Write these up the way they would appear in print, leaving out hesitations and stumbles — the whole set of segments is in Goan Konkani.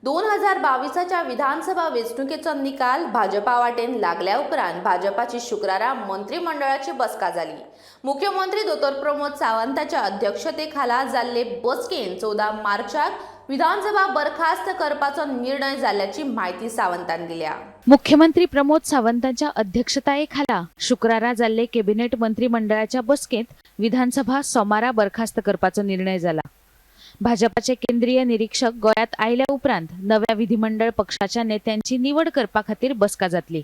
2022च्या विधानसभा वेंचणुकेचो निकाल भाजपा वाटेन लागल्या उपरांत भाजपाची शुक्रारा मंत्रिमंडळाची बसका जाली. मुख्यमंत्री दोतोर प्रमोद सावंताच्या अध्यक्षतेखाला जाल्ले बसकेन 14 मार्चाक विधानसभा बरखास्त करपाचो निर्णय जाल्ल्याची म्हायती सावंतान दिल्या. मुख्यमंत्री प्रमोद सावंतांच्या अध्यक्षतायेखाला शुक्रारा जाल्ले कॅबिनेट मंत्रिमंडळाच्या बसकेंत विधानसभा सोमारा बरखास्त करपाचो निर्णय जाला. भाजपाचे केंद्रीय निरीक्षक गोंयांत आयल्या उपरांत नव्या विधिमंडळ पक्षाच्या नेत्यांची निवड करपा खातीर बसका जातली.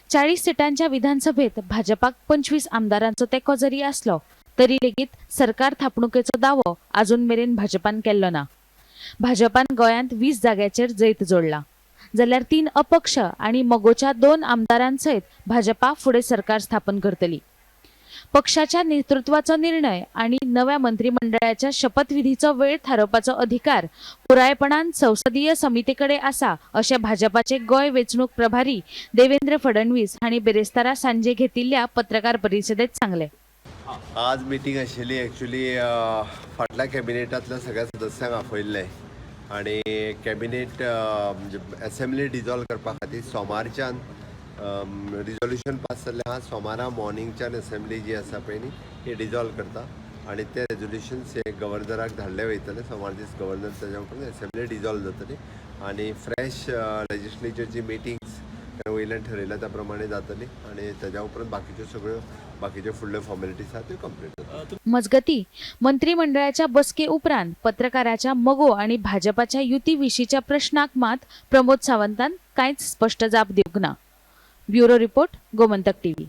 40 सिटांच्या विधानसभेत भाजपाक 25 आमदारांचो तेंको जरी आसलो तरी लेगीत सरकार थापणुकेचो दावो आजून मेरेन भाजपान केल्लो ना. भाजपान गोंयांत 20 जाग्याचेर जैत जोडलां, जाल्यार 3 अपक्ष आनी मगोच्या 2 आमदारांसयत भाजपा फुडें सरकार स्थापन करतली. पक्षाच्या नेतृत्वाचो निर्णय आनी नव्या मंत्रिमंडळाच्या शपथविधीचो वेळ थारोवपाचो अधिकार पुरायपणान संसदीय समितीकडे आसा, अशें भाजपाचे गोंय वेंचणूक प्रभारी देवेंद्र फडणवीस हांणी बिरेस्तारा सांजे घेतिल्ल्या पत्रकार परिशदेत सांगलें. आज मिटींग आशिल्ली. एक्चुली फाटल्या कॅबिनेटांतल्या सगळ्या सदस्यांक आपयल्लें आनी कॅबिनेट म्हणजे एसेंब्ली डिजॉल्व करपा खातीर सोमारच्यान रिजोल्युशन पास जाल्लें आहा. सोमारा मॉर्निंगच्यान एसेंब्ली जी आसा पळय न्ही, ही डिजॉल्व करता आनी ते रेजोल्युशन्स हे गव्हर्नराक धाडले वयतले. सोमार दीस गव्हर्नर, ताज्या उपरांत एसेंब्ली डिजॉल्व जातली आनी फ्रेश लेजिस्लेचरची मिटींग्स वयल्यान ठरयल्या त्या प्रमाणे जातली आनी ताज्या उपरांत बाकीच्यो सगळ्यो बाकीच्यो फुडल्यो फॉर्मेलिटीज आहा त्यो कंप्लीट जातल्यो. मजगती, मंत्रिमंडळाच्या बसके उपरांत पत्रकाराच्या मगो आनी भाजपाच्या युती विशींच्या प्रश्नाक मात प्रमोद सावंतान कांयच स्पश्ट जाप दिवंक ना. Bureau report, Gomantak TV.